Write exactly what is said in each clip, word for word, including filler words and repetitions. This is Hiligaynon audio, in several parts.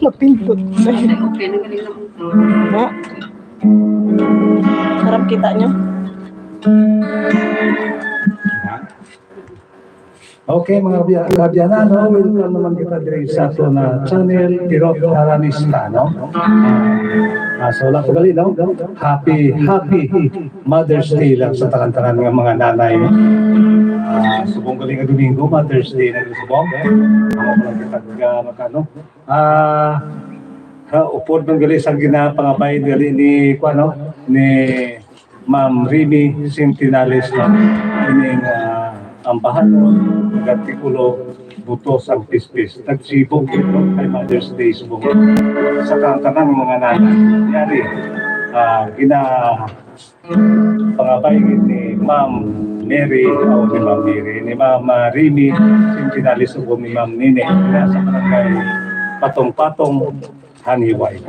Napindot. Okay, okay na, galing na. Ha? Sarap kita nyo. Okay, mga kabya-, kabyanan, no? Welcome naman kita diri sa ato na channel, Tirok Haranista, no? Ah, so, wala ko gali, no? Happy, happy Mother's Day lang sa tanan-tanan nga mga nanay, no? Ah, subong gali nga Domingo, Mother's Day na subong, eh. Ano pa lang kita, ah, makano? Ah, ha, upod man gali sa ginapangabay gali ni, kuwan, no? Ni Ma'am Remy Centenales, no? Ining, ah, ambahanon, nag-artikulo, buto sang pispis. Nagsibog ito kay Mother's Day subong sa tanan-tanan nga mga nanay. Yari, ah, gina-, pangabay ni Ma'am Mary, o ni Ma'am Mary, ni Ma'am, ah, Remy Centenales ug ni Ma'am Nene, dira sa barangay Patong-Patong, Haniway.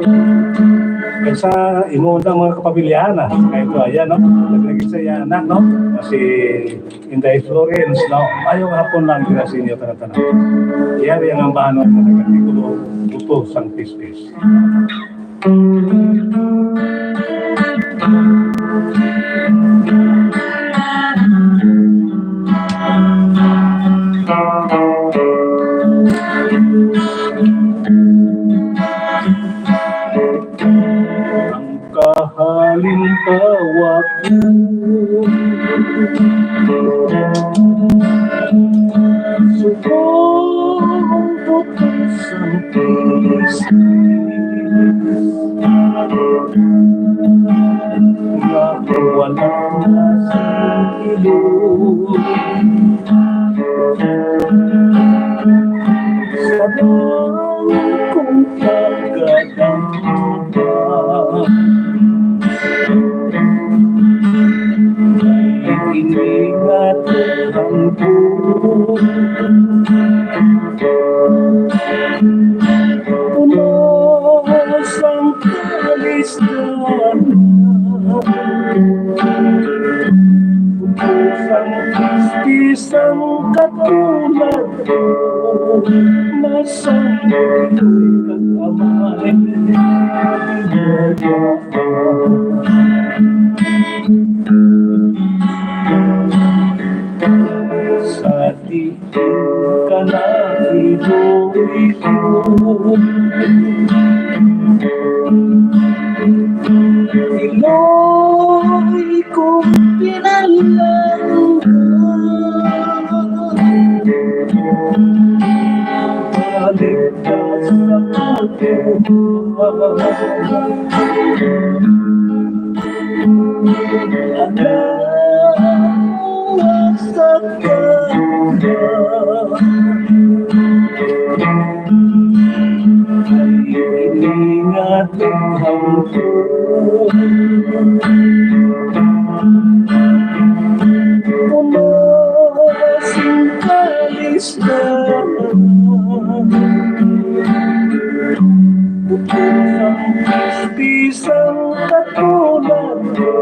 Kay sa imo na mga kapamilyahan, ah, kay ito, ayan, no? Naglagi sa iya anak, no? Na si Inday Florence, no? Mayong hapon lang dira sa inyo tanan-tanan. Yari ang ambahanon nga nag-artikulo, buto sang pispis. Ang kahalimbawa ko, subong buto sang pispis, nga wala na sa ilog. Sa bangkong pagkadampa, may iningat ang buwan. Puno sang kalisdanan, puno sang pispis ang katulad ko, masang kag amay. Sa diin ka na, Iloy ko. Iloy ko, pinalangga. Balik ka sa katuwa. Anak sa katuwa. Ay, iningat ang hangtod. Puno sing kalisdanan. Puno sang pispis ang katulad ko.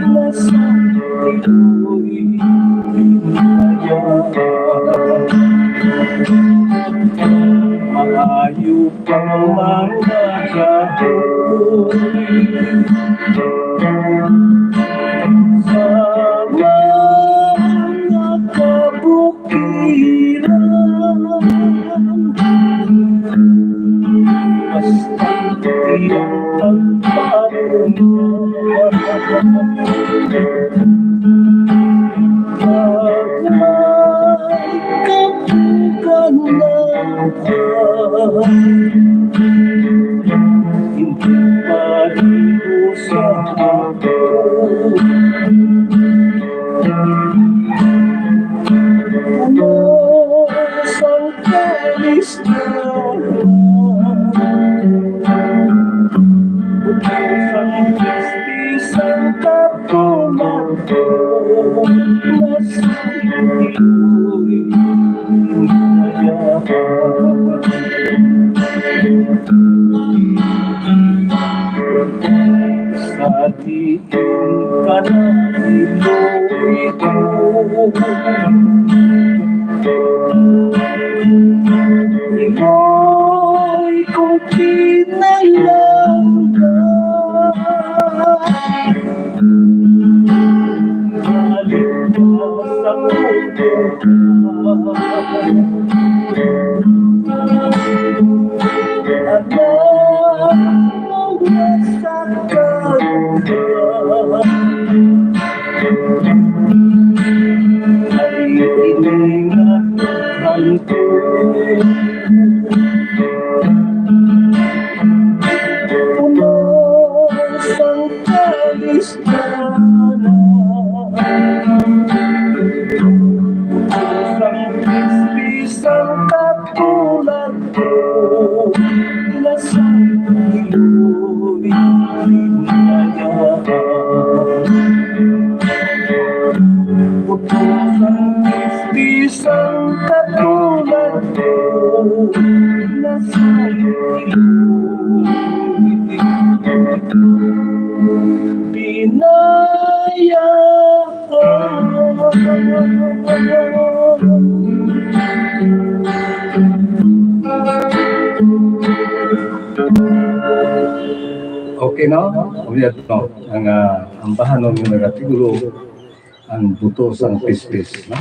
Nasang ito'y kaya. Maayo pang mga kahoy sa mga kabukiran. Basta iyang pagpalunod. Pag may kabugan na, hindi maligo sa ako. Puno sang kalisdanan. Puno sang pispis ang katulad ko. Mas sa diin ka na, Iloy ko. Okay, no? Unya, no? Ang, ah, ang bahanon nga nagatigulo, ang buto sang pispis, no?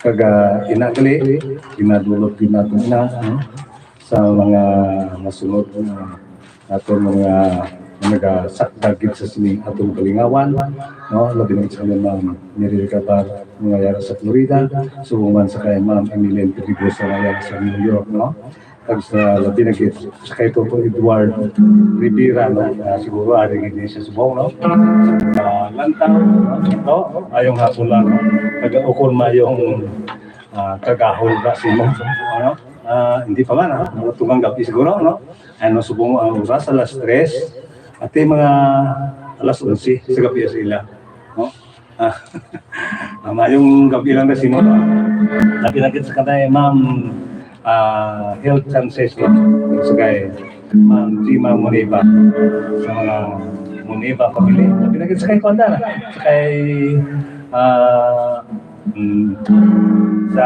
Kag, ah, ina gali, ginadulot gid nato ina, no? Sa mga masunod nga aton mga nagasakdag gid sa sining atong kalingawan, no? Labi na gid sa Ma'am Mary Recabar, mga yara sa Florida, subong man sa kay Ma'am Emilyn Pedregosa, nga yara sa New York, no? Kag sa labi na gid sa kay Toto Edward Rivera, no? Ah, siguro ari gid ni sa subong, no? Sa Lantaw, no? Ayong hapon lang. Taga ukon mayong, ah, kagahol ra simo, ano? Ah, hindi pa man, ah, mga tungang gabi siguro, no? Ano, subong ang oras, alas tres, ati mga alas onse sa gabi sa ila, no? Ah, ah, mayong gabi lang na simo, no? Labi na gid sa kanay, Ma'am, ah, Health Sanchez, no? Sa kay Ma'am Gima Moniba, sa mga Moniba family. Labi na gid sa kay Kwanda, sa kay, ah, mm, sa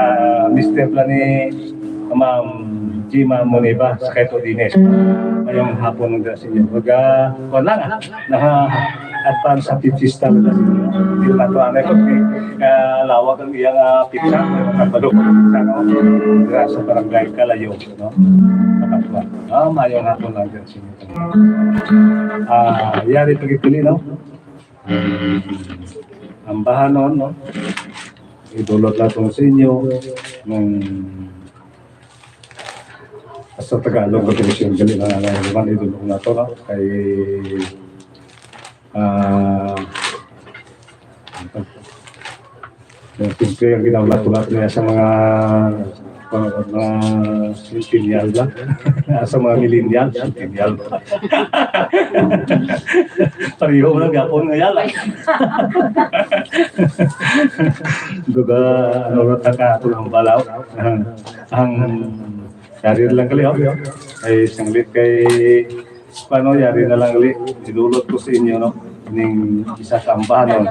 mister pala ni Ma'am Gima Moniba, sa kay To Dines. Mayong hapon nga sa inyo. Pag, ah, kuwan lang, ah. Naka-advance happy fiesta na sa inyo. Hindi pa to, ano, eh, kalawag ang iyang, ah, pizza, may mga balok sa, ano, dira sa barangay Kalayo, no? Nakatuwa. Ah, mayong hapon lang dyan sa inyo. Ah, yari pagipili, no? Ang bahanon, no? Idulot naton sa inyo ng sa Tagalog nga version, gali na nga naman, idulot nato, no? Kay, ah, siyempre, ang ginaulat-ulat niya sa mga, mga, mga centennial ba? Sa mga millennial, centennial. Pareho mo lang gapon nga yala. Diba, ano, taka ato ng balaw. Ang yari lang kali, oh. Ay, sanglit kay, paano, yari na lang gali. Idulot ko sa inyo, no? Ning isa ka ambahanon.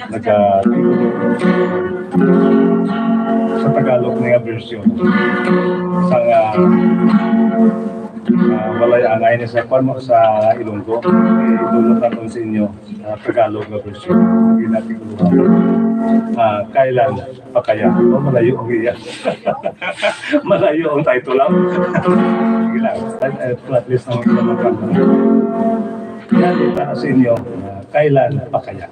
Naga-, sa Tagalog nga version. Sa nga, ah, walay angay ni sa kwan mo, sa Ilonggo. Idulot naton sa inyo, ah, Tagalog nga version. Hindi natin kuluhan. Ah, kailan pa kaya? Oh, malayo ang iya. Malayo ang title lang. Sige lang. At, at, at least naman sila magkanta. Yan, ita sa inyo, ah, kailan pa kaya?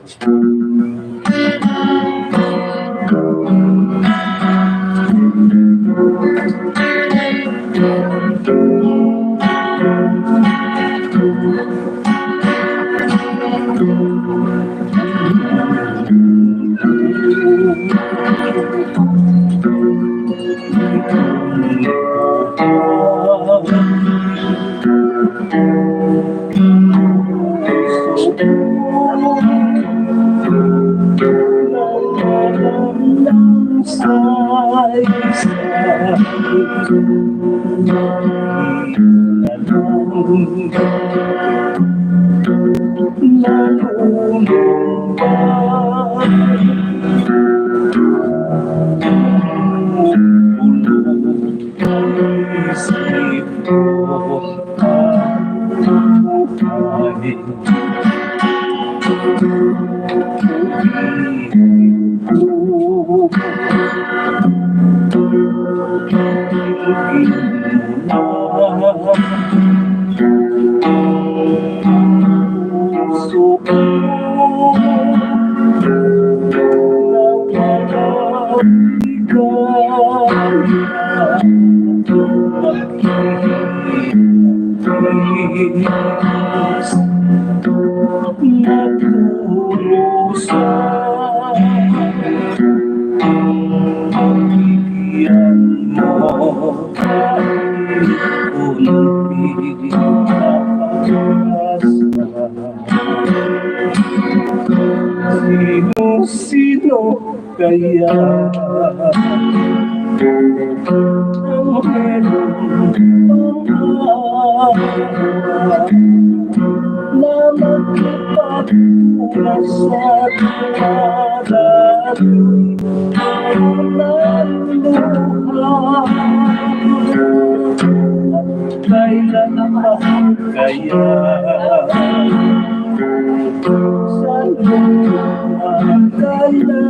Sino-sino kaya ang meron pang na makipagpula sa darating ng luha? Kailan pa kaya sa luha kaya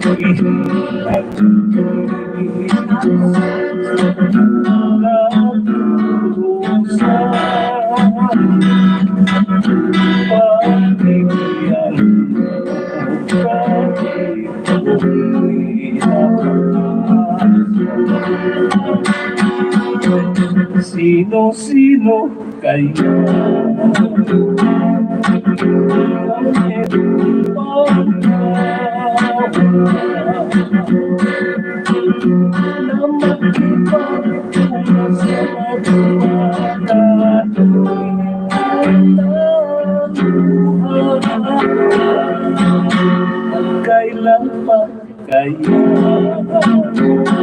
ay Sino-sino kaya kailan pa kaya sa mga luha.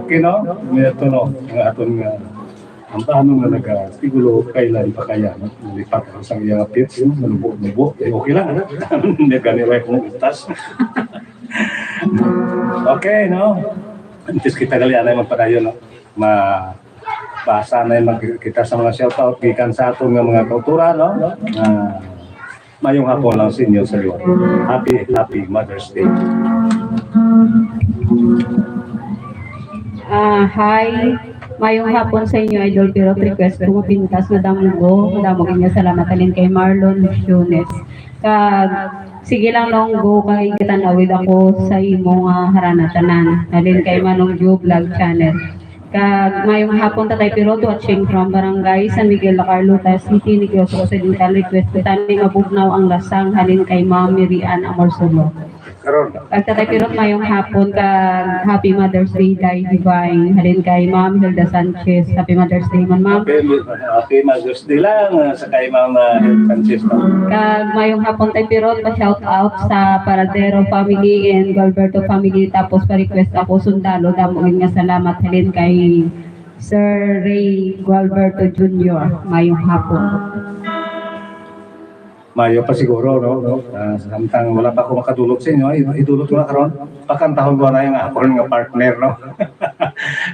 Okay, no? May ito, no? Ang aton nga ang tano nga naga, siguro kailan pa kaya, no? Nalipat ako sa iyang pitch, no? Manubo-nubo. Eh, okay lang, ha? Hindi gani rin kung itas. Okay, no? Antes kita gali, anay magpadayon, no? Ma-, basa na yung mag-, kita sa mga shoutout gikan sa aton nga mga kauturan, no? Ah, mayong hapon lang sa inyo sa liwat. Happy, happy Mother's Day. Ah, hi. Mayong hapon sa inyo, Idol Pirot. Request ko mapintas nga damgo. Madamo gid nga salamat halin kay Marlon Misiones. Kag sige lang, Nong, go, kay gitanawid ako sa imo nga harana tanan. Halin kay Manong Joe Vlog Channel. Kag mayong hapon, Tatay Pirot, watching from Barangay San Miguel, La Carlota City, Negros Occidental. Request ko tani mabugnaw ang lasang halin kay Ma'am Mary Ann Amorsulo. Karon. Kag Tatay Pirot, mayong hapon kag Happy Mother's Day, Day Divine. Halin kay Ma'am Hilda Sanchez, Happy Mother's Day man, Ma'am. Happy, happy Mother's Day lang, ah, sa kay Ma'am, ah, Hilda Sanchez, no? Kag mayong hapon, Tay Pirot, pa-shout out sa Paradero family and Gualberto family. Tapos pa-request ako sundalo. Damo gid nga salamat halin kay Sir Ray Gualberto Junior. Mayong hapon. Mayo pa siguro, no? Ah, samtang wala pa ako makadulog sa inyo, i-, idulog ko na karon. Pakantahon ko na yung akon nga partner, no?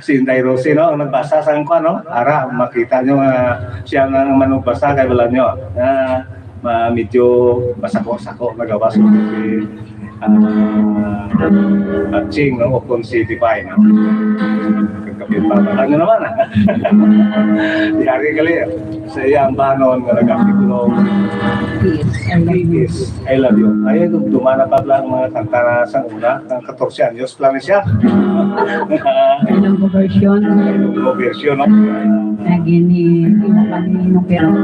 Si Inday Rosie, no? Ang nagbasa sa kuan, no? Ara, makita nyo nga siya na ang manugbasa kay wala nyo. Ah, ma-, medyo masako-sako nagawas ko si Ah, at Ching, no? Kung si Divine, no? Kagkapit pa, ano naman, ah? Yari gali, ah. Sa iyang bahanon nga nag-artikulo, P S, I love you. P S, I love you. Ay, dumana pa lang mga kanta na sa una, ang katorse anyos pa lang siya. Ilonggo version. Ilonggo version, no? Lagi ni, ni Nong Pero.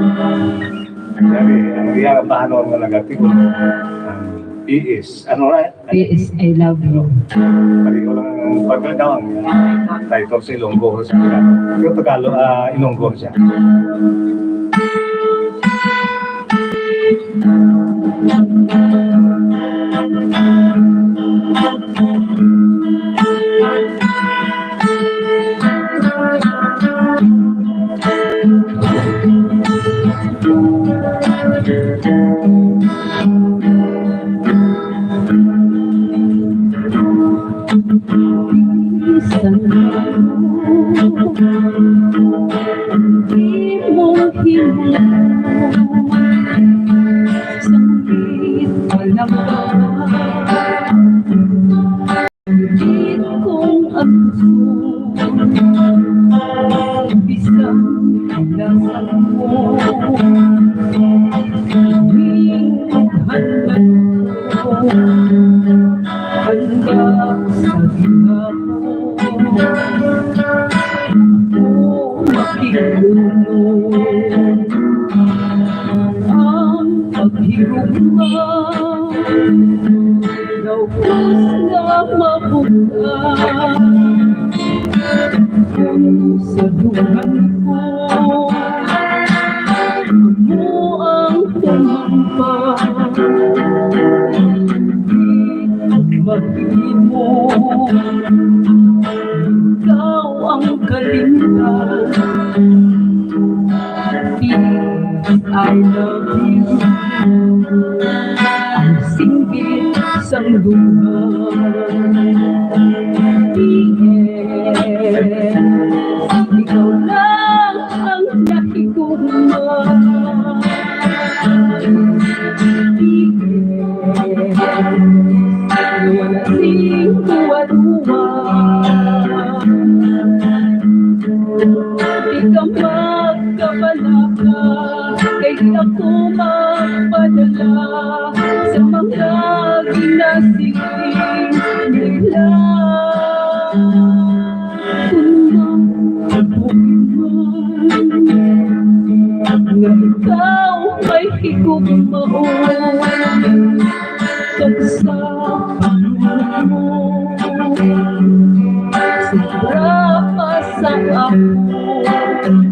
Sabi, ang iya ang bahanon nga nag-artikulo, ang P S, ano na, P S, I love you. Pareho lang ang pagkagawa. Title sa Ilonggo, sa Tagalog, ah, Ilonggo siya. Bisan ano ang imong himuon, sanglit pa lang ba? Sanglit kong ang gusto, bisan ilang ako, ning tughan man ko, handa sa gihapon. Ako makigulong ang paghigugma, daw kus nga mabug-an. Kung sa duman ko, amo ang tumambag, di maghimo. Ikaw ang kalingkan. I love you. Ang singgit sang duha. P S, ikaw lang ang nakigugma. P S, wala sing duwa-duwa. Di ka magkabalaka, kay di ako magpadala sa mga ginasiling nila. Kung mabuhi man nga ikaw may higugmaon, kag sa pagluto, sobra pa sa ako ang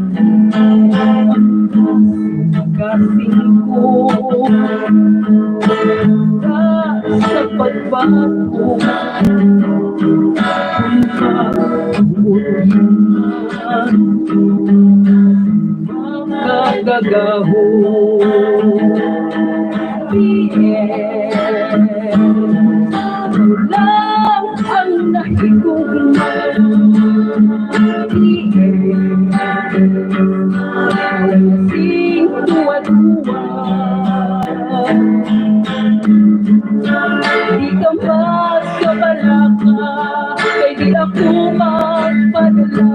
kasing-kasing ko. Sobra sa pagbato, kung magbuot man, makagagaho. P S, ikaw lang ang nahigugma. P S, wala sing duwa-duwa. Di ka magkabalaka, kay di ako magpadala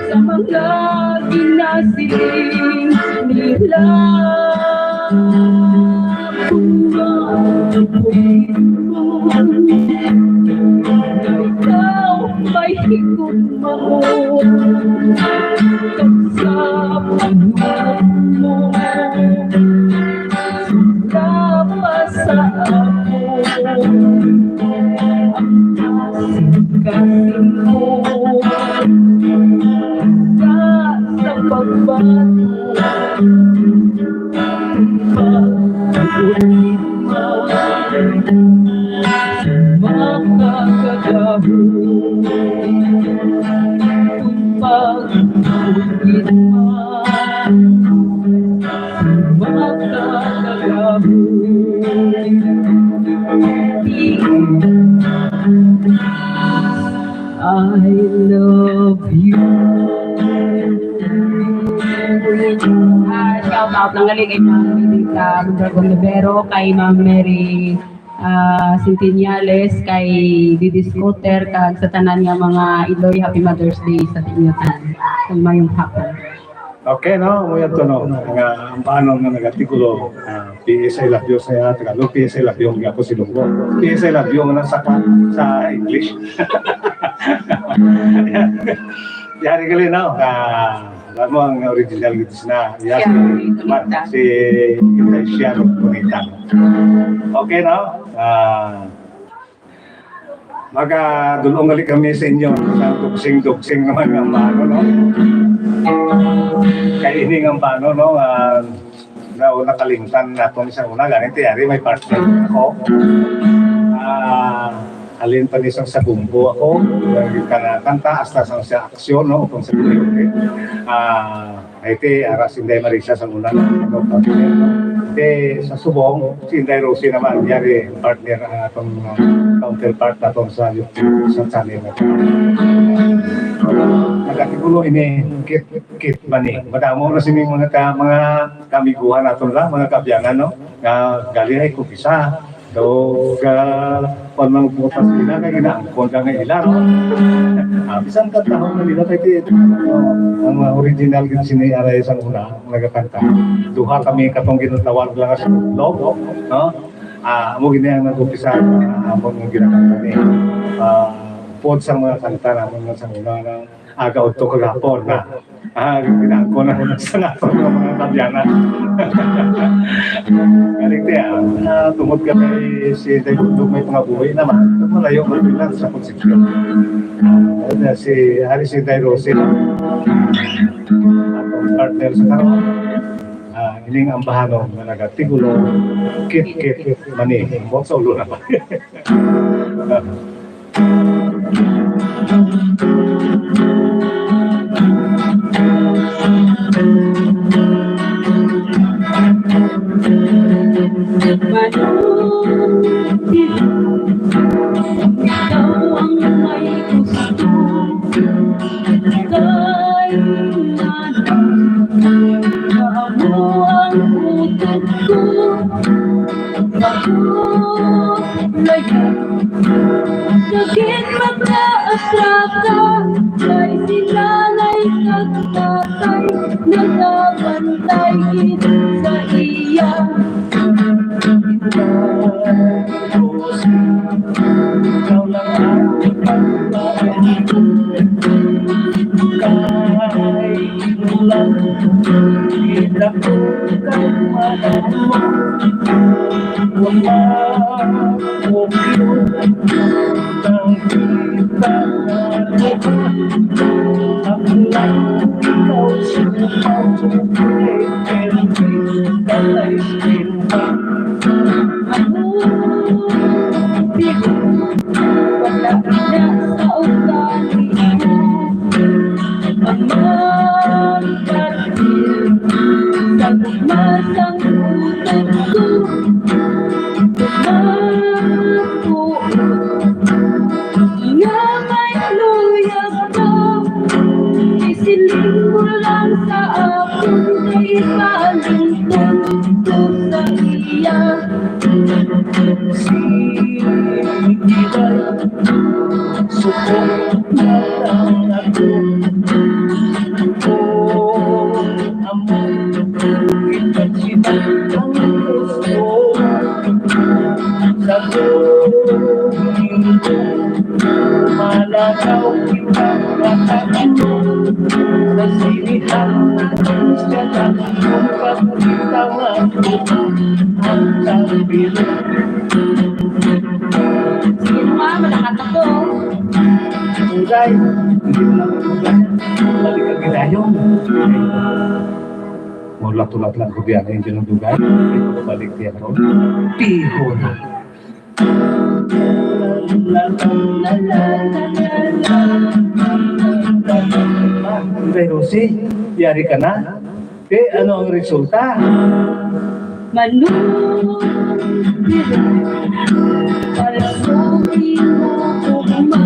sa mga ginasiling nila. Kung mabuhi man nga ikaw may higugmaon, kag sa panuot mo, sobra pa sa ako ang kasing-kasing ko. Sobra sa pagbato, pag-ulit man, makagagaho. Kung pag-ulit man, makakagawi. I love you. Ah, shout out lang gali kay Ma'am Melita Mondragon Rivero, kay Ma'am Mary ah, Centenniales, kay Didi Scooter, kag sa tanan nga mga Iloy, happy Mother's Day sa inyo tanan. Kag mayong hapon. Okay, no? Mo yan to, no? Nga, ang paano nga nagatikulo, ah, P S I love you sa Tagalog, P S I love you, nga po si Lunggo. P S I love you, nga sa, sa English. Yari gali, no? Ah, alam mo, ang original gid na. Yan, Siya, si, Bonita. Si Siya Bonita. Okay, no? Ah, magadulong gali kami sa inyo sa dugsing-dugsing naman nga bano, no? Kay ini nga bano, no? Ah, na, nakalimtan naton sa una, gani ti yari may partner ako. Ah, halin pa ni sang Sagumbo ako, nagkanta-kanta, hasta sang sa aksyon, no? Kung sa videoke. Ah, ay ti, ara si Inday Marisa sa una, no? Ti, sa subong, si Inday Rosie naman, yari partner ang atong, ah, counterpart naton sa YouTube, sa channel naton. Nagatikulo ini, kit, kit man ni. Madamo na sini mga ka-, mga kamiguhan naton la, mga kaabyanan, no? Nga gali ay kung isa. Daw, ga, kung mga butas nila, kay ginaangkon lang nga ila, no? Ah, bisan kantahon na nila, kay ti-, ano, ang original gid sini aray sa una, nagakanta. Duha kami katong ginatawag lang sa log, no? Ah, amo gid ang nag-umpisa, ah, amo ang ginakanta ni. Ah, pod sa mga kanta namon nga sa una nga aga udto kag hapon na. Ah, ginako na sa nga mga mga kaabyanan. Galing ti, ah. Ah, tungod ka kay si Day Bundog may pangabuhi naman, malayo man sila sa Concepcion. Ah, si, ari si Day Rosie, no? Atong partner sa karon. Ah, ining ambahanon nga nagatigulo, kit-kit man ni, ambot sa ulo na ba? Ikaw ang may gusto. Kay nanay, amo ang utok ko. Makulay ka, sakit pagkaatraka. Kay si nanay kag tatay nagabantay gid sa iya. Ikaw lang ang pagkain. Kay imo lang gid ako kay mahal mo. Wala ko yun ang kita na mukha. Ako lang ikaw sa mukha ko. Kay kalay kita. Wala na sa ugali ko. Ang magpapil sa gugma sang utok ko. Magpuot nga may luyag ka. Isiling mo lang sa akon kay ipahalintun ko sa iya. Sige, suko na lang ako. Oh, amor, kita sila ang gusto. Sa tuwing ko, malagaw kita, matakbo sa sinihan. Siya lang yung pagkita nga ang tambiro. Sige na nga, malakat ako. Uray, hindi mo na magbalik ang gidayong. Maulat-ulat lang ko diyan, hindi nang dugay. Hindi ko balik diyan ko. Pihon. Inday Rosie, yari ka na? Eh, ano ang resulta? Manunod, palsugi mo ugma.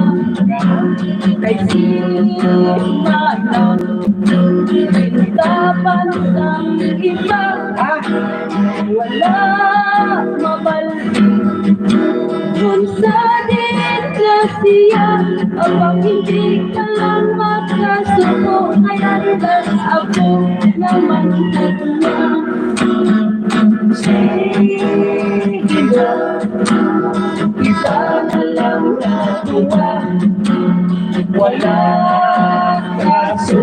Kay si Manang, pintapan sang iba. Ha? Wala mabalhin. Sa disgrasya, abang hindi ka lang makasuko, kaya rin ako naman kanya. Sige na, kita na lang natuwa. Wala kaso,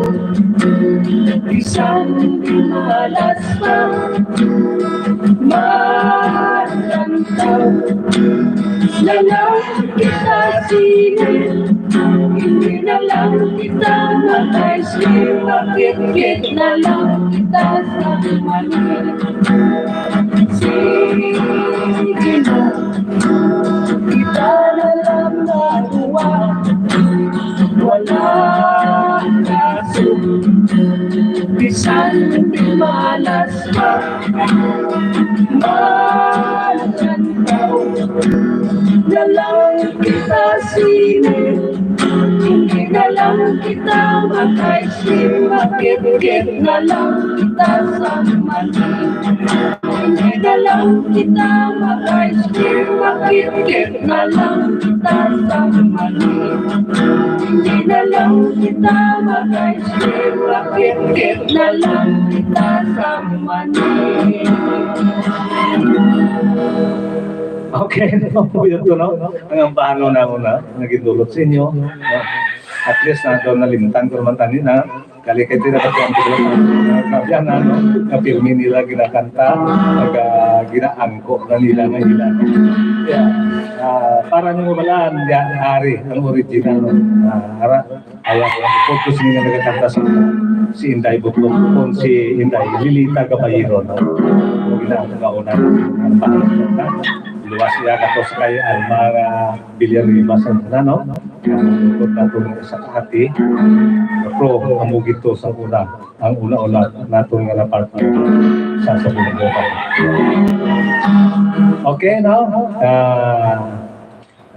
bisan di malas pa, malantaw na lang kita sini. Hindi na lang kita mag-ice cream, makit-kit na lang kita sa mani. Sige na, kita na lang natuwa. Wala kaso, bisan di malas pa, malantaw na lang kita sini. Hindi na lang kita mag-ice cream, makit-kit na lang kita sa mani. Hindi na lang kita mag-ice cream, makit-kit na lang kita sa mani. Hindi na lang kita mag-ice cream, makit-kit na lang kita sa mani. Okay, no? Yun to, no? Ang ambahan na mo na, naging dulot sa inyo, no? At least, na daw nalimtan ko naman tani na, kali kay tinatapyan ko lang, na, na, ano, na pirmi nila ginakanta, nag, ah, ginaangko na nila nga ila. Yeah. Ah, para nyo mabalaan, ya, ari, ang original, no? Ah, ara, ay, ang focus nila nagakanta sa si Inday Butlog, kung si Inday Lilita Caballero, no? Ang ginakauna, ang pangalan, no? Luwas siya kato sa kay Alma nga Villarribas ang tanan, no? Ang lungkot nato nga sa ati, pero amo gito sa una, ang una-una nato nga na-partner sa, sa buhay. Okay, no? Ah,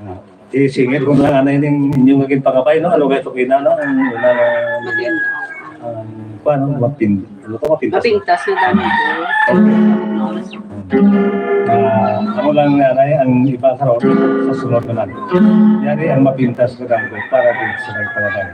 ah, isingit ko na anay ning inyo nga ginpangabay, no? Ano kay Tukina, no? Ang una nga, ang, kuwan, no? Mapin-, ano to? Mapintas. Mapintas na dami po. Ah, amo lang na, na ang iba karon sa sunod naman. Yari ang mapintas na dami para din sa nagpalabay.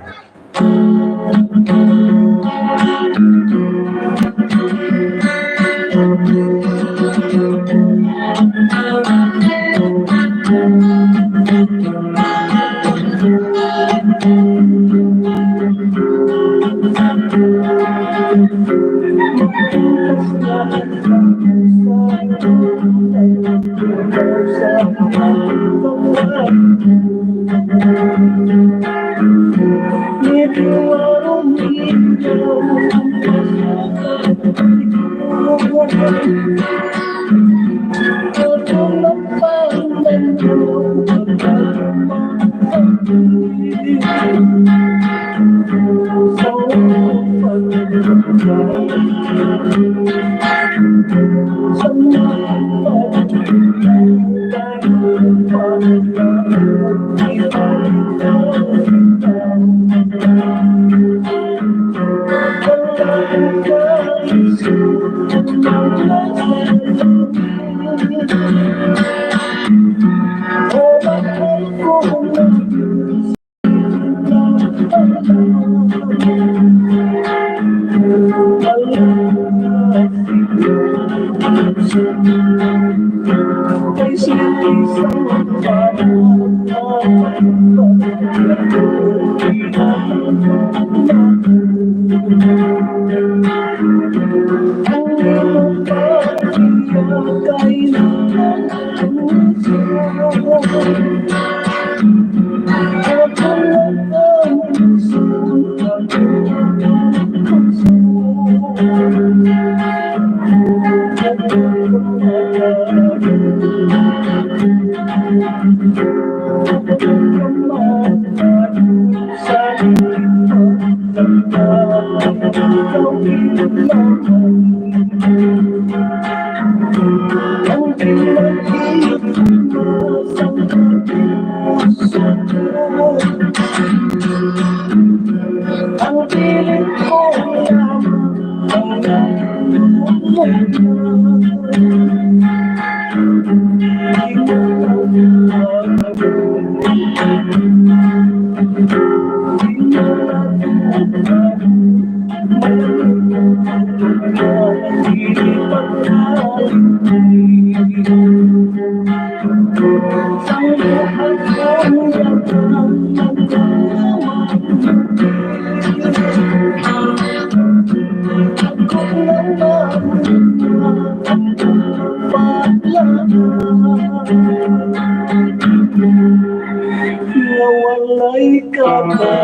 Nawalay ka ba?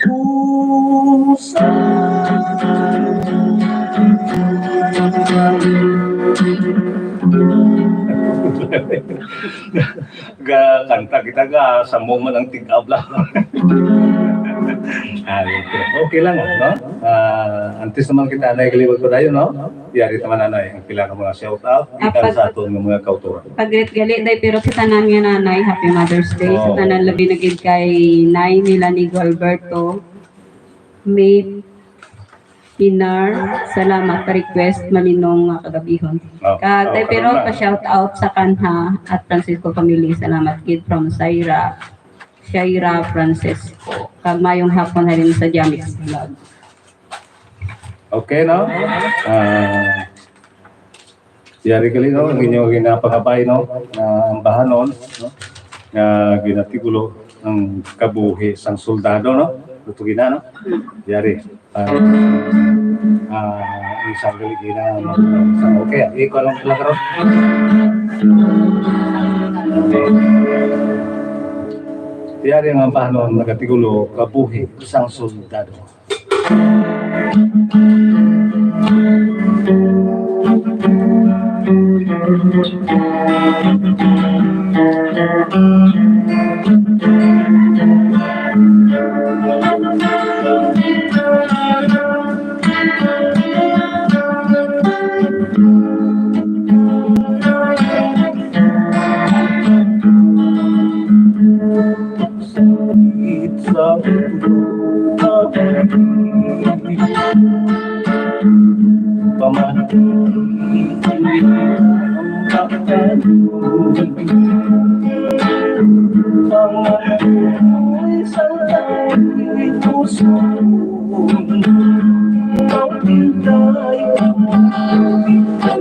Usa. Ga kanta kita, ga samong man ang tig-ab lang. Ah, okay. Okay lang, no? Ah, antes naman kita, Nanay, galibot pa tayo, no? Yari naman, Nanay, ang pila ka mga shout out gikan sa aton nga mga kautoran. Paglit gali, day, pero sa tanan nga nanay, happy Mother's Day. Sa tanan, labi na gid kay Nay nila ni Gualberto, May Pinar, salamat pa request, malinong nga kagabihon. Oh, kag, oh, day, pero pa shout out sa Kanha at Francisco family, salamat gid from Syra, Shaira Francisco. Kag mayong hapon halin sa Jamix Vlog. Okay, no? Ah, yari gali, no? Ang inyo ginapangabay, no? Nga ambahanon, no? Nga ginatigulo ang kabuhi sang soldado, no? Luto gina, no? Yari. Ah, ah, isang gali gina, no? Isang, okay, ikaw lang pala karon. Yari ang ambahanon, nagatigulo, kabuhi sang soldado. Sakit sa ulo, pamati, ang amoy sa langit, puso, ang pinay, ang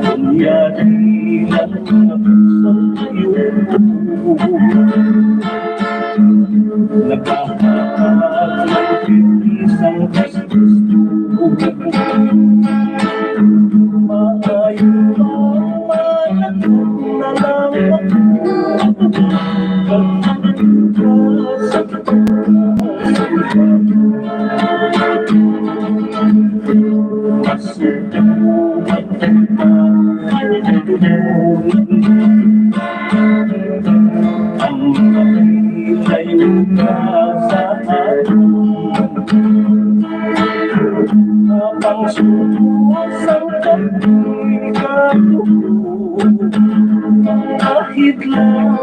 Kunyari lang ako sa iyo. Nagkakataon isang gusto. Maayo ang manatog na lang ako. Pagkakita sa Kahit lang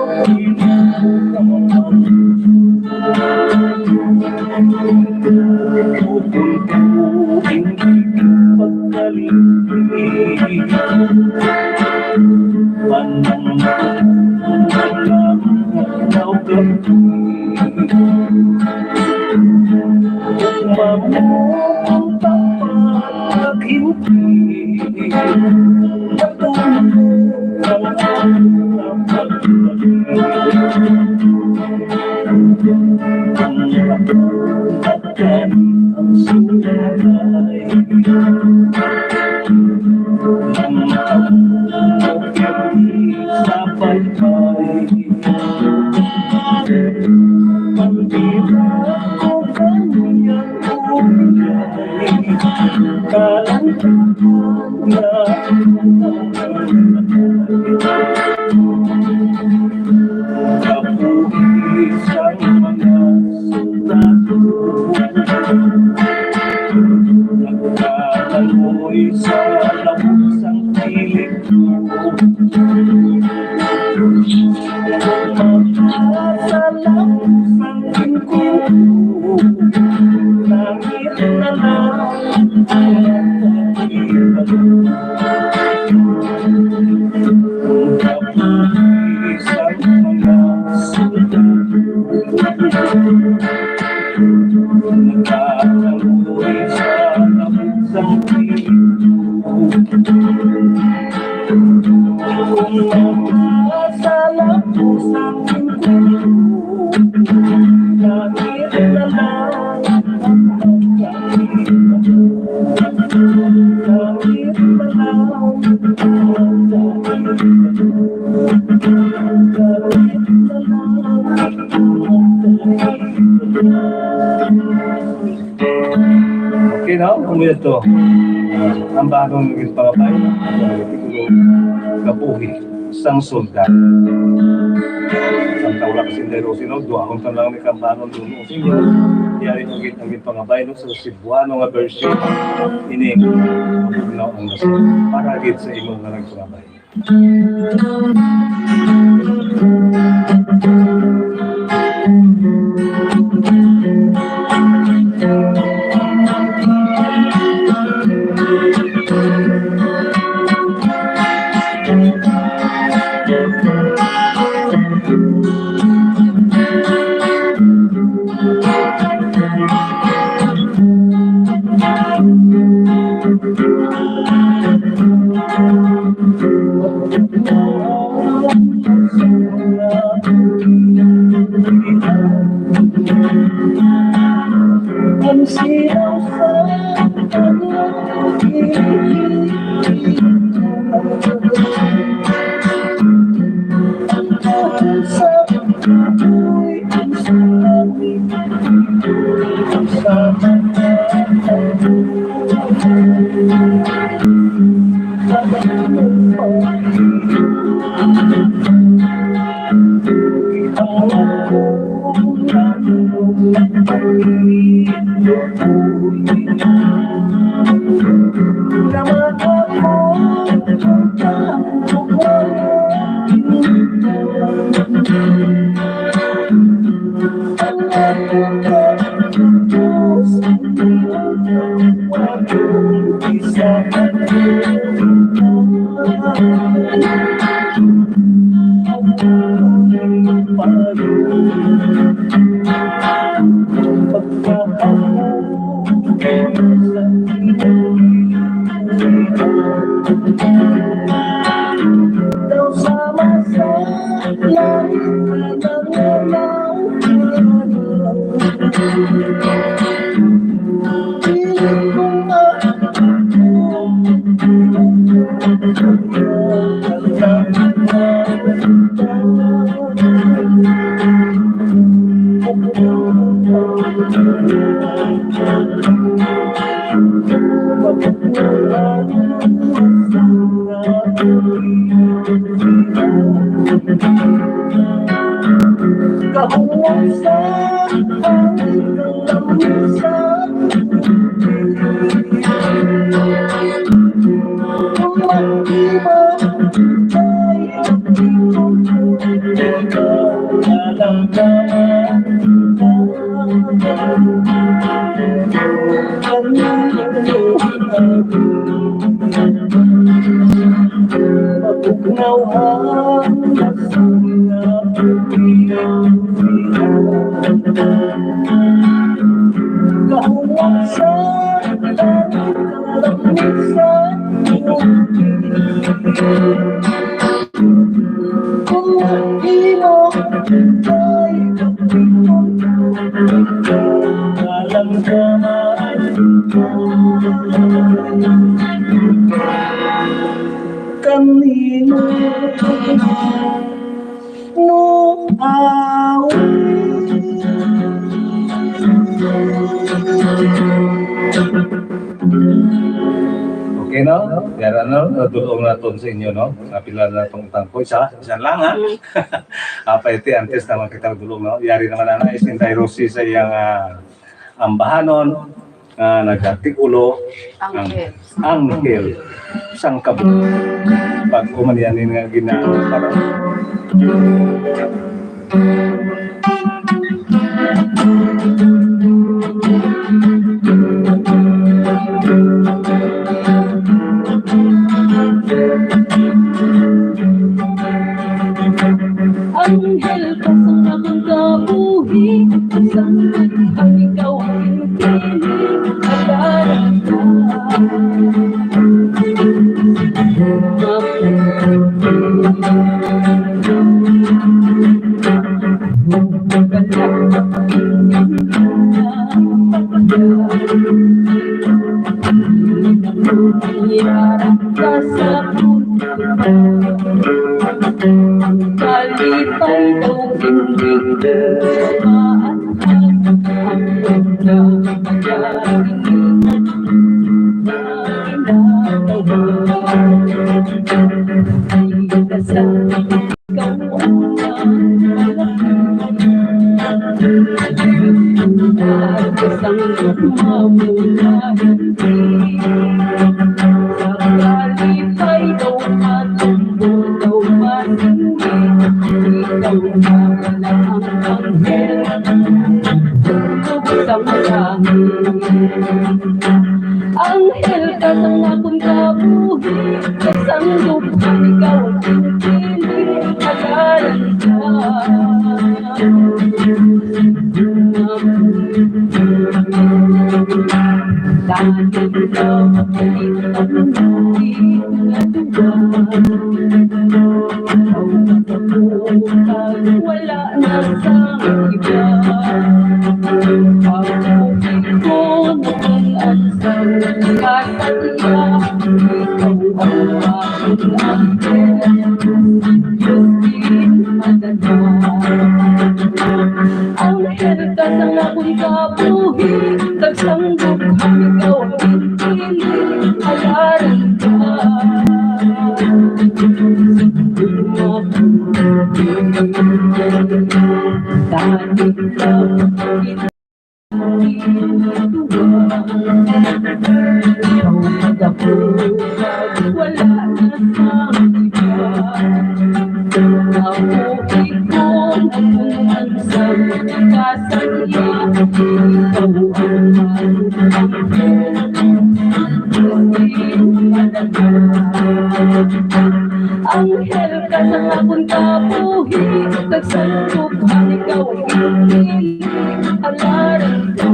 Nagkakaroy sa labot sang kilid ko. Sa labot sang kilid ko, langit na lang ang nakikita ko. Ang kabuhi sa mga sundalo. Nagkakaroon sa labot sang pinto. Kung sa labot sang pinto, langit na lang ang pagkakita. Langit na lang ang pagkakita. Langit na lang. Okay, no? Kung yun to, ah, ang bagong naging pangabay, ah, titulo, Kabuhi sang Soldado. Ang tawag kasi, Inday Rosie, no? Duhaon ta lang ni kambanon dun, no? Sige. Yari ang git-, ang git pangabay, no? Sa Cebuano nga version, ini, no, ang nasa, para gid sa imo nga nagpangabay. Kanino mo awit? Okay, no? Yara, no? Nadulong naton sa inyo, no? Napila na tong tangko. Isa, isa lang, ha? Mm. Apa iti, antes naman kita dulong, no? Yari naman na, is Inday Rosie sa iyang, ah, ambahanon, nga nagatikulo ang Anghel. Anghel sang Kabuhi. Bag-o man yan nga gina-, para Anghel ka sang akong kabuhi. Sang ikaw ang kilig, alaala ka. Kalipay daw hindi ko maaanhan ang pagkakamagaling na ginatawa. Ay kasama ikaw ang malaking Sang mamulayan sa kalipay daw matumbo daw masinggit. Ikaw na pala ang anghel. Tugtog sa langit. Anghel ka sang akon kabuhi, kag sang dughan ikaw ang pinili, halalan ka. Dahil ikaw ang pinili nga duwa. Wala na sang iba. Ako ikaw ang sang kasadya. Ikaw ang aking anghel. Diyos din madala. Anghel ka sang akon kabuhi, kag sang dughan ikaw ang pinili, halalan ka. Wala na sang iba. Ako ikaw ang sang kasadya. Ikaw ang Anghel ka sang akon kabuhi, kag sang dughan ikaw ang pinili, halalan ka.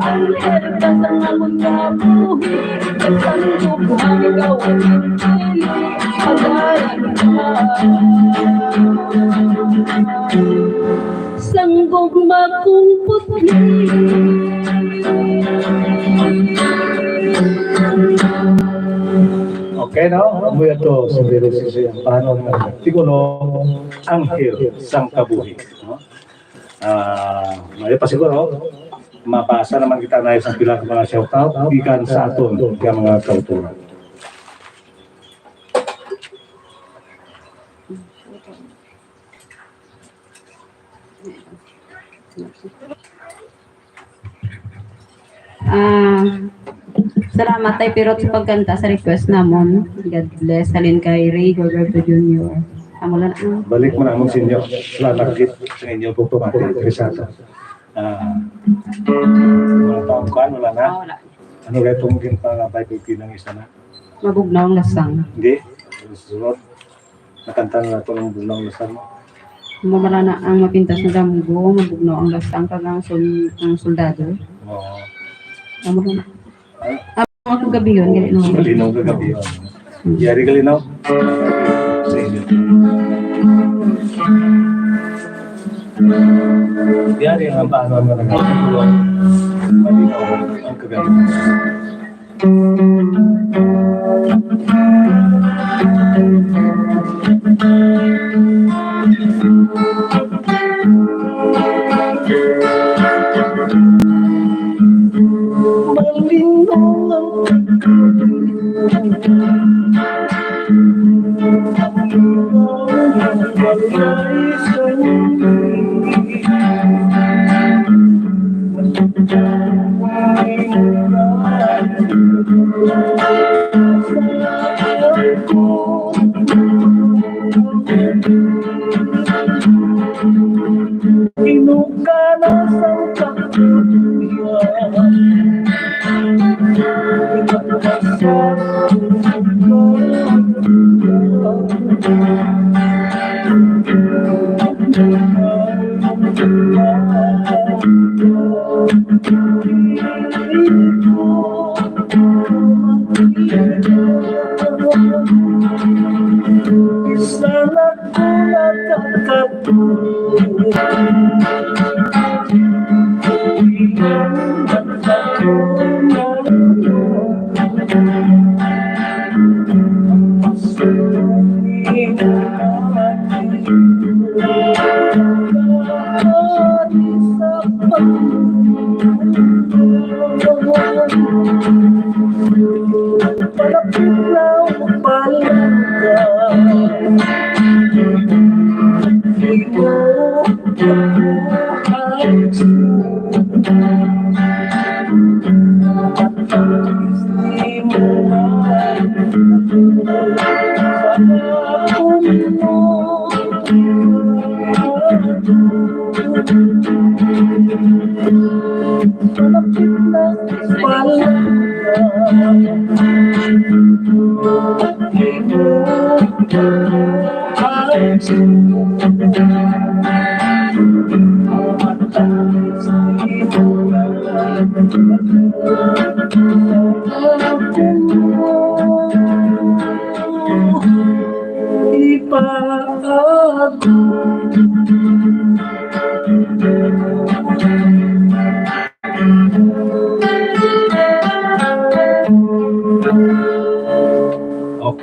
Anghel ka sang akon kabuhi, kag sang dughan ikaw ang pinili, halalan ka. Sang gugma kong putli. Okay, no? Amo to, siguro, sa siyang paano nga titulo, Anghel sang Kabuhi, no? Ah, maayo pa siguro, mabasa naman kita na isang pila ka mga shoutout gikan sa aton nga mga kautoran. Ah, salamat, Tay Pirot, sa pagkanta sa request namon. God bless. Halin kay Ray Gilberto Junior. Amo lang, ah. Balik mo na among sinyo. Salamat gid sa inyo pagpamati. Risata. Ah, wala pa ang kuwan, wala na? Ah, wala. Ano kaya itong ginpangabay ko kinang isa na? Mabugnaw ang lasang. Hindi. Sunod. Nakanta na nato ang Bugnaw ang Lasang. Amo bala na ang Mapintas nga Damgo, Mabugnaw ang Lasang, kag ang sul-, ang Soldado. Oo. Amo na. Ay. Amo ang Kagabiyon, gali, no? Kalinaw Kagabiyon. Hmm. Yari Kalinaw. Sa inyo. Yari ang paano ang mga nagkakaroon. Malinaw ang Kagabiyon.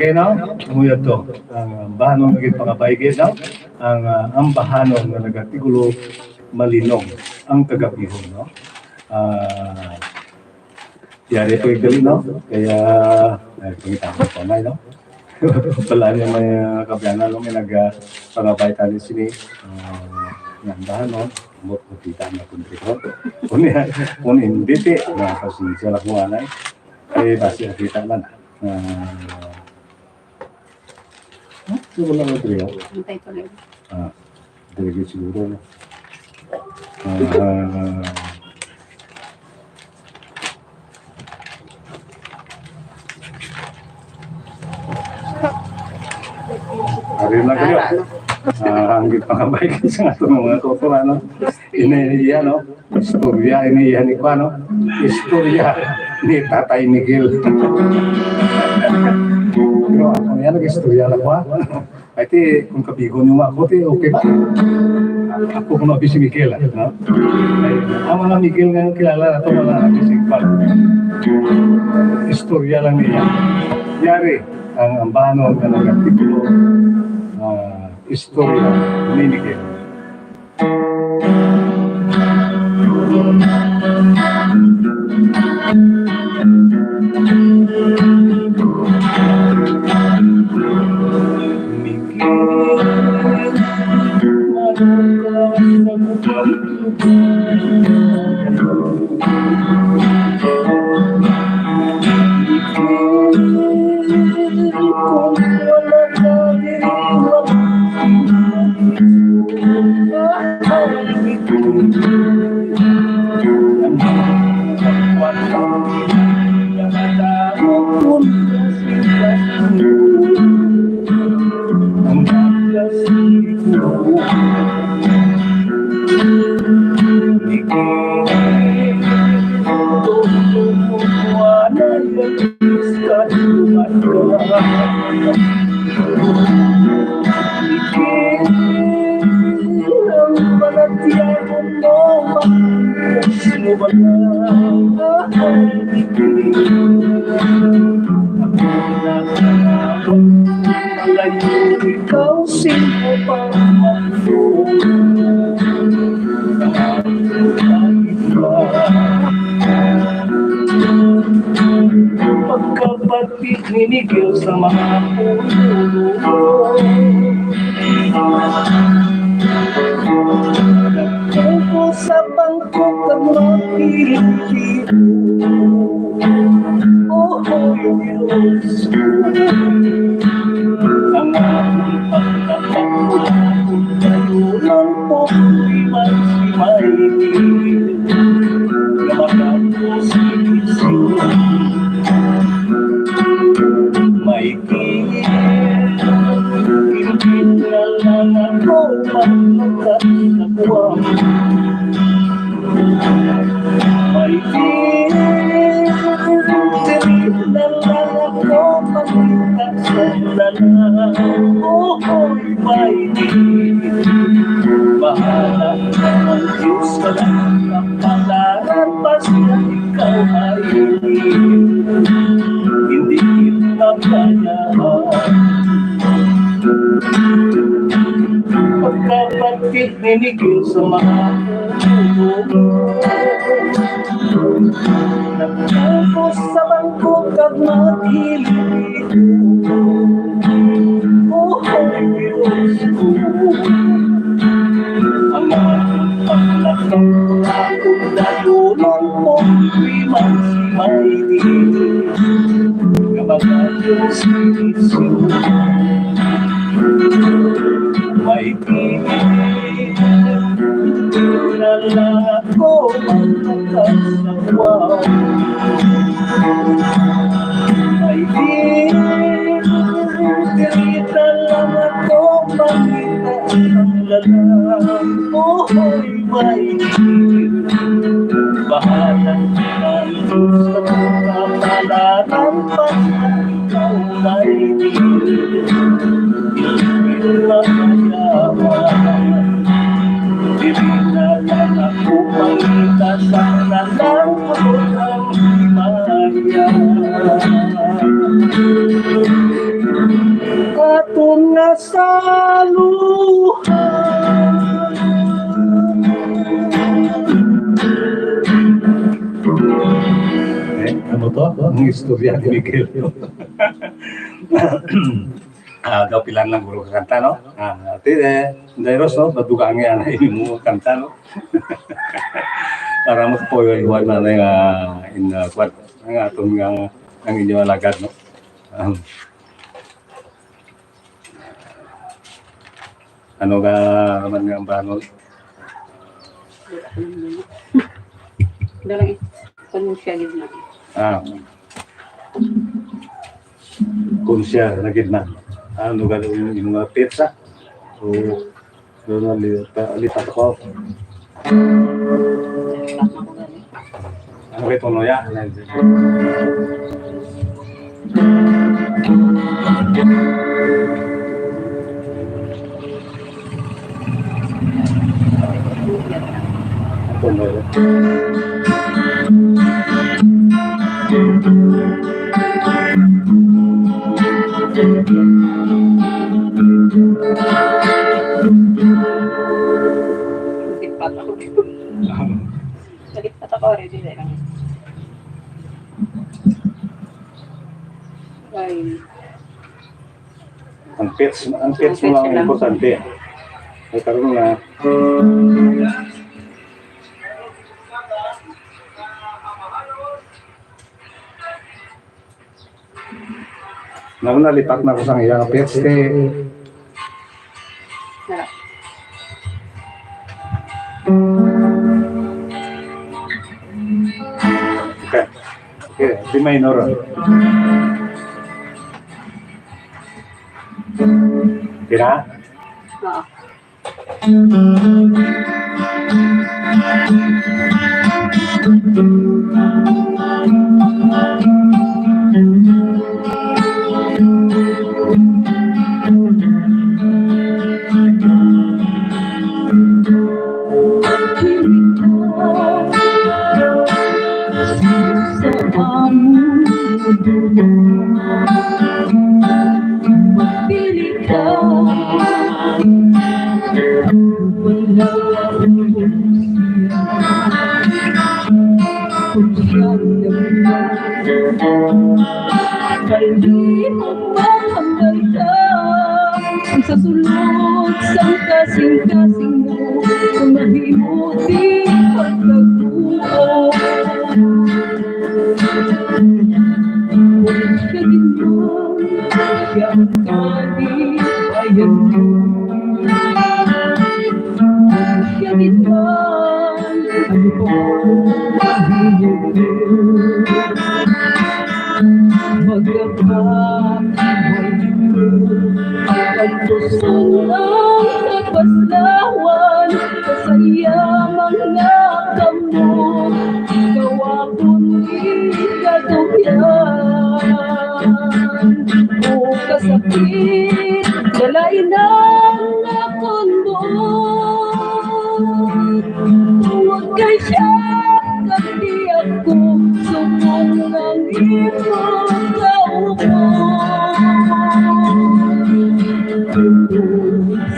Okay, no? Amo yun to. Ang ambahanon nga ginpangabay gid, no? Ang, ah, ambahanon nga nagatigulo malinog ang kagabihon, no? Ah, yari po yung gali, no? Kaya, ay, pangita ko pa, no? Wala niya may, ah, kaabyanan, no? May nag, ah, pangabay tayo sini. Ah, nga ambahanon, no? Mo, makita na kung triko. Kung yan, kung hindi, ti, na, pasensya lang mo, anay. Eh, basi nakita man. Ah, ha? Wala na, Trio? Hintay pa rin. Ah, dili siguro, no? Ah, ari na kayo. Ah, ang gipangabay sa atong mga kultura, no? Ini iya, no? Istorya ini iya ni kuan, no? Istorya ni Tatay Miguel. Pero ako niya nag-istorya na kuan. Ay, ti, kung kabigon yung ako, ti, okay ba? Ako kuno abi si Miguel, ah, no? Ay, ang mga Miguel nga kilala nato, mga abi si Iqbal. Istorya lang niya. Yari, ang ambahanon nga nag-artikulo, ah, istorya ni Miguel. Ikaw sing ko pa. Pagkabati ni Miguel sa mga puno, nagtuko sa bangko kag mga pilipino. Oh, oh, Diyos ko. Ang akong pagkatapos, kayo lang po, di man si Mikey. Namatay po si Dixon. Mikey. Ohoy, may di. Bahala ang Diyos ka lang, kapalaran pa siya ikaw ay hindi kita pabayaan. Pagkapatid ni Miguel sa mga puno, nagtapos sa bangko kag magiligo. Ohoy, Diyos ko. Ang mga paglakang akong dalunan, problema si Maydin. Nga mga Diyos, Diyos ko. Maydin, na lang ako magbukas sa buwan. Ay, di, diri na lang ako makita ang lalang. Ohoy, may bahala ang Diyos sa mga malalang pa. Ikaw, may di, di mayaman. Diri na lang ako makita sa lalang ko ang himaya. Aton nga saluhan. Eh, ano to? Ang istorya ni Miguel. Ah, daw pilan lang guro ka kanta, no? Ah, ati, eh, Inday Ros, no? Madugangi ang imo kanta, no? Para makapuyo-puyo na nga in, ah, kwan, ang aton nga, ang inyo alagad, no? Um, ano ka naman nga ang banon? Dala, eh, kung siya gid na. Ah. Kung siya na gid na. Ano ka yung, yung mga pizza? O, doon na, li-, ta-, lipat ako. Ano kayo, Tono, ya? Nalipat ako. Nalipat ako already, dahil lang. Ay. Ang pitch, ang pitch mo lang ang importante. Ay, karon na. Nauna, lipat na ko sang iya nga pitch kay Nara. Okay. Okay, D minor. Okay na? Oo. Kay di mo makamdamdam ang sa sulod sang kasing-kasing mo, kung mahimo di pagkaguo. Kung siya gid mo, siya ang kalipayan mo. Siya gid man, ano pa ang mahimo ko? Magkapatiway ko. Ang gusto ng kapaslawan, kasayamang nakamo, ikaw akong ikatugyan. O sakit, dalain ang akon buot. Tungod kay siya, kag di ako subong ang imong kaupod.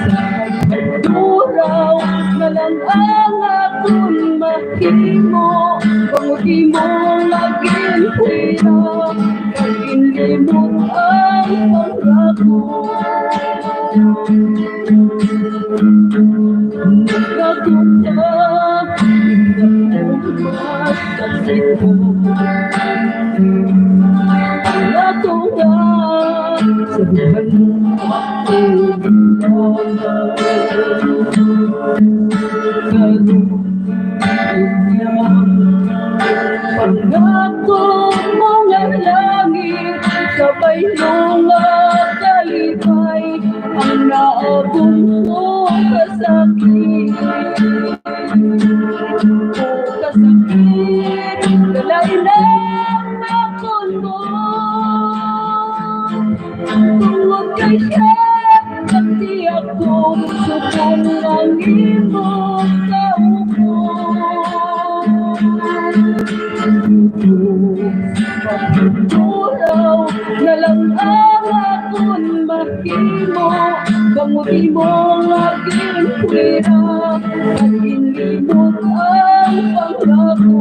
Sa pagduraw na lang ang akon mahimo, bangod imo nga ginhira, kag ginlimot ang pangako. Nagkatungha, nagkatungha, nagkatungha, sa buhay mo. Pangako mo nga langit, sa baylo nga kalipay, ang naabot mo kasakit. Kasakit, dalain ang akon buot. Tungod kay siya, pati ako subong ang imong kaupod. Turaw na lang ang akon mahimo, bangod imo nga ginhira, kag ginlimot ang pangako.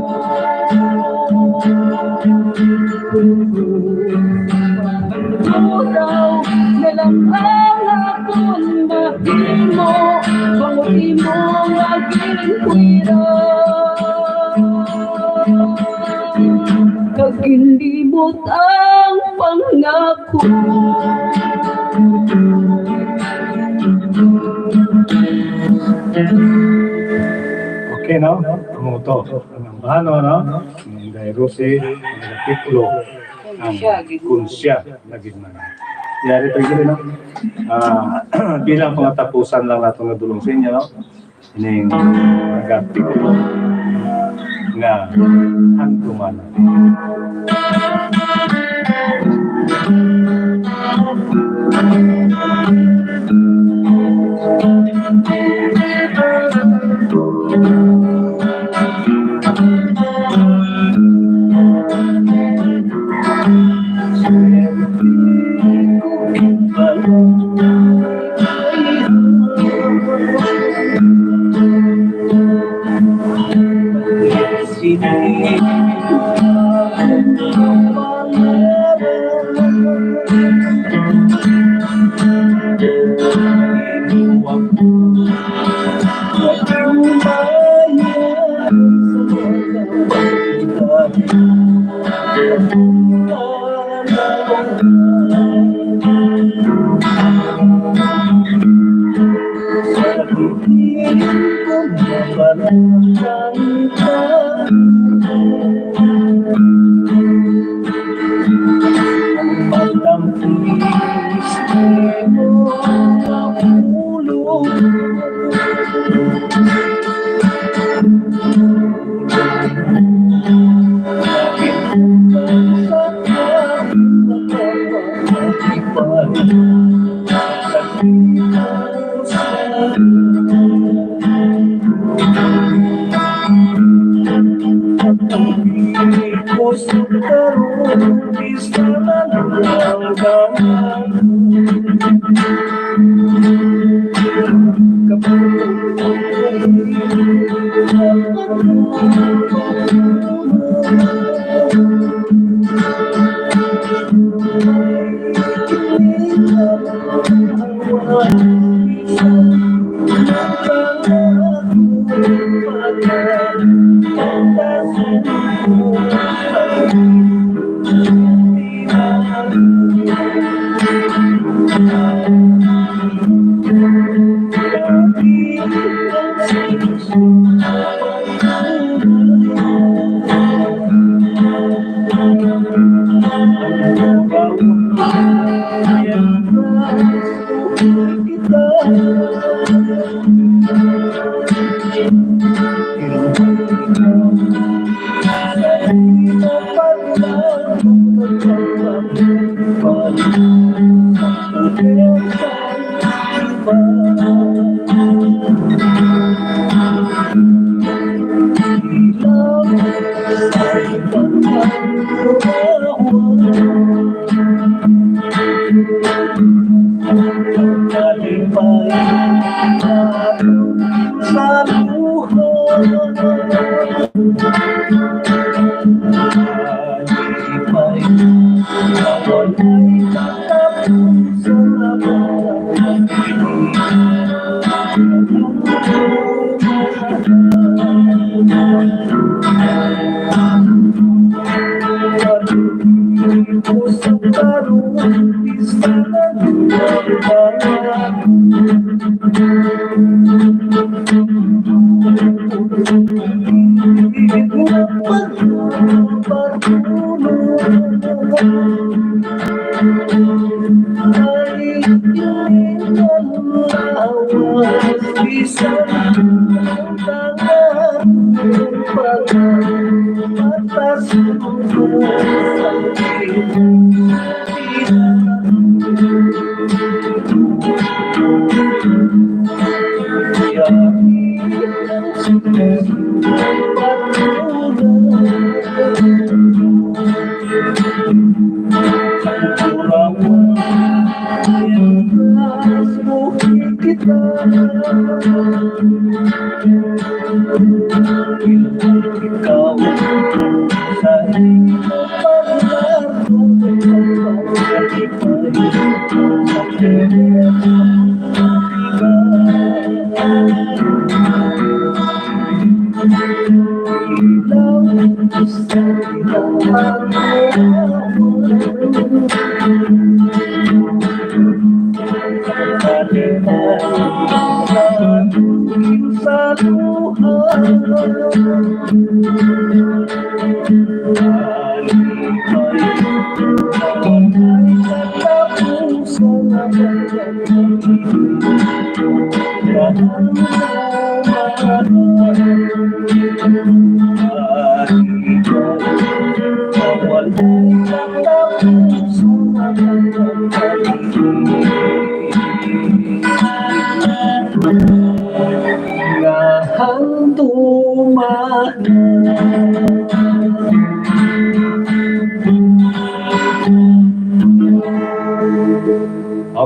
Turaw na lang ang akon mahimo, bangod imo nga ginhira, kag ginlimot ang pangako. Okay, no? Kumuto. Ang ambano, no? Ang Inday Rosie, ang titulo, ang Kun Siya Nagin Man. Yari pa yun, no? Ah, bilang pangatapusan lang nato nga dulong sa inyo, no? Ining nagapiko nga handumanan.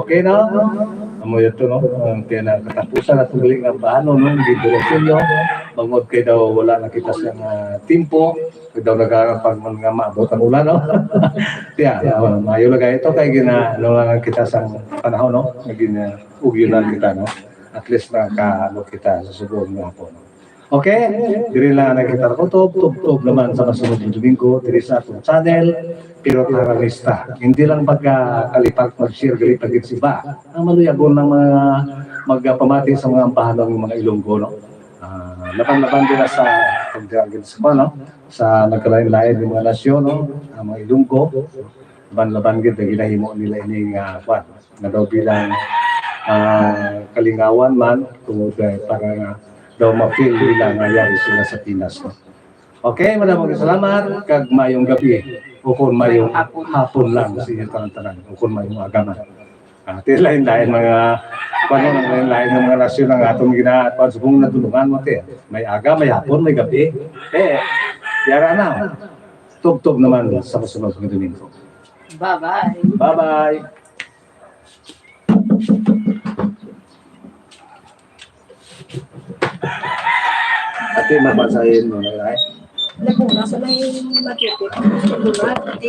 Okay na? Amo ito, no? Ang pinakatapusan na tunggali nga bahano, no? Ang dekorasyon, no? Bangod kay daw wala na kita sa, ah, timpo, kay daw nagapag man nga maabot ang ulan, no? Tiya, oh, maayo lang kayo ito kay gina-, ano lang kita sa panahon, no? Naging, ah, ugyon lang kita, no? At least nakakaabot kita sa subong nga hapon, no? Okay, diri lang ang nakita ko. Tub, tub, tub naman sa masunod nga Domingo, diri sa atong channel, Pirot Aranista. Hindi lang pagkakalipag mag-share, gali pa gid si ba. Ang maluyagon ng mga magpamati sa mga ambahan ng mga Ilonggo, no? Ah, laban-laban dira sa pagdagin sa, no? Sa nagkalain-lain ng mga nasyon, no? Ang mga Ilonggo, laban-laban gid ang ginahimo nila ini nga, kwan, nga daw bilang, ah, kalingawan man, tungod kay para nga daw ma-feel nila nga yari sila sa Pinas, no? Okay, madamo nga salamat, kag mayong gabi, o kung mayong hapon lang sa inyo tanan-tanan, o kung mayong aga man. Ah, ti lain-lain mga, paano, lain-lain nga mga nasyon ang atong gina-, kwan, subong natulungan mo, ti. May aga, may hapon, may gabi. Eh, yara na. Tubtob naman sa masunod nga Domingo. Bye-bye. Bye-bye. Ate, mabasahin mo na, eh. Nagmura sa may matipid.